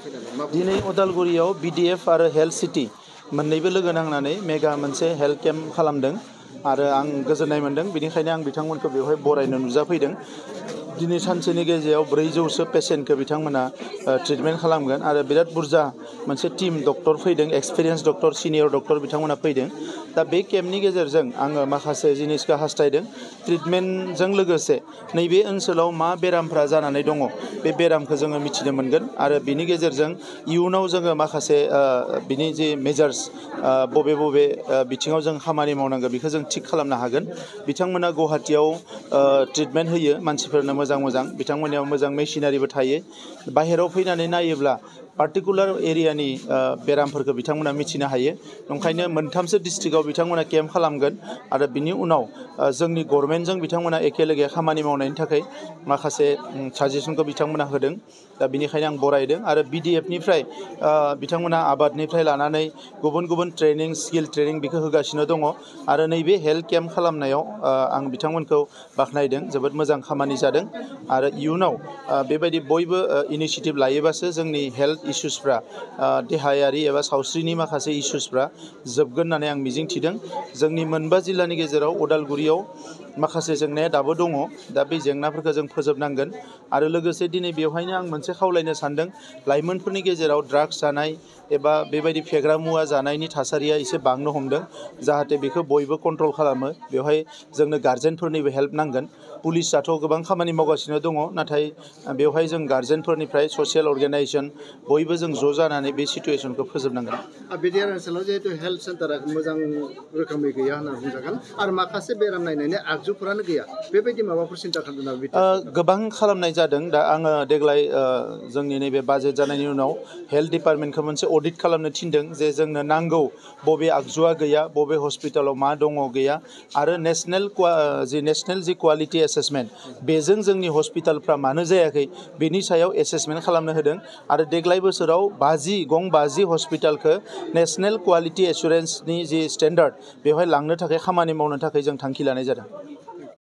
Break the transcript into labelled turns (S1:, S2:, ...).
S1: दिनै उदालगुरियाव BDF आरो हेल्थ सिटी मोन्नैबो लोगो नांनानै मेगा मोनसे हेल्थ केम्प खालामदों आरो आं गोजोननाय मोनदों। बेनिखायनो आं बिथांमोनखौ बेवहाय बरायनो नुजाफैदों। दिनै सानसेनि गेजेराव 400सो पेसेन्टखौ बिथांमोना ट्रिटमेन्ट खालामगोन आरो बिराद बुरजा मोनसे टीम डक्टर फैदों, एक्सपिरियेन्स डक्टर, सिनियर डक्टर बिथांमोना फैदों। दा बे केम्पनि गेजेरजों आङो माखासे जिनिसखौ हास्थायदों। ट्रिटमेन्टजों लोगोसे नैबे ओनसोलाव मा बेरामफ्रा जानानै दङ बे बेरामखौ जोङो मिथिनो मोनगोन आरो बिनि गेजेरजों इयुनाव जोङो माखासे बिनि जे मेजार्स बबे बिथिङाव जों खामानि मावनांगौ बेखौ जों थिग खालामनो हागोन। बिथांमोना गुवाहाटियाव ट्रिटमेन्ट होयो मानसिफोरनो मोजां बिथांमोननियाव मोजां मेसिनारिबो थायो। बाहेराव फैनानै नायोब्ला पार्टिकुलार एरियानि बेरामफोरखौ बिथांमोना मिथिनो हायो। ओंखायनो मोनथामसो डिस्ट्रिक्टआव बिथांमोना केम्प खालामगोन आरो बिनि उनाव जोंनि गभर्नमेन्टजों बिथांमोना एखे लोगो खामानि मावनायनि थाखाय माखासे साजेसनखौ बिथांमोना होदों। दा बिनिखायनो आं बरायदों आरो BDFनिफ्राय बिथांमोना आबादनिफ्राय लानानै गुबुन ट्रेनिं, स्किल ट्रेनिं बेखौ होगासिनो दङ आरो नैबे हेल्थ केम्प खालामनायाव आं बिथांमोनखौ बाख्नायदों। जोबोद मोजां खामानि जादों आरो इयुनाव बेबायदि बयबो इनिशियेटिभ लायोबासो जोंनि हेल्थ इसुसफ्रा देहायारि एबा सावस्रिनि माखासे इसुसफ्रा जोबगोन होननानै आं मिजिंथिदों। जोंनि 9 जिल्लानि गेजेराव उदालगुरियाव माखासे जेंनाया दाबो दङ। दा बे जेंनाफोरखौ जों फोजोबनांगोन आरो लोगोसे दिनै बेवहायनो आं मोनसे खावलायनो सानदों, लाइमोनफोरनि गेजेराव ड्राग्स जानाय एबा बेबायदि फेग्रा मुवा जानायनि थासारिया एसे बांनो हमदों। जाहाथे बेखौ बयबो कन्ट्रल खालामो। बेवहाय जोंनो गार्जेनफोरनिबो हेल्प नांगोन। पुलिसाथ' गोबां खामानि मावगासिनो दङ, नाथाय बेवहाय जों गार्जेनफोरनिफ्राय ससियेल अर्गेनाइजेसन बयबो जों ज' जानानै बे सिटुवेसनखौ फोजोबनांगोन।
S2: बिटिआर ओनसोलाव जिहेतु हेल्थ सेन्टारा मोजां रोखोमै गैया होनना बुंजागोन आरो माखासे बेराम नायनायनि आगजुफोरानो गैया, बेबायदि माबाफोर सिन्था खालामदों?
S1: गोबां खालामनाय जादों। दा आङो देग्लाय जोंनि नैबे बाजेट जानायनि उनाव हेल्थ डिपार्टमेन्टखौ मोनसे अडिट खालामनो थिनदों जे जोंनो नांगौ बबे आगजुआ गैया, बबे हस्पिटालाव मा दङ गैया आरो नेसनेल जि क्वालिटि एसेसमेन्ट बेजों जोंनि हस्पिटालफ्रा मानो जायाखै बेनि सायाव एसेसमेन्ट खालामनो होदों आरो देग्लाय बोसोराव 50 हस्पिटालखौ नेसनेल क्वालिटि एसुरेन्सनि जि स्टेन्डार्ड बेवहाय लांनो थाखाय खामानि मावनो थाखाय जों थांखि लानाय जादों।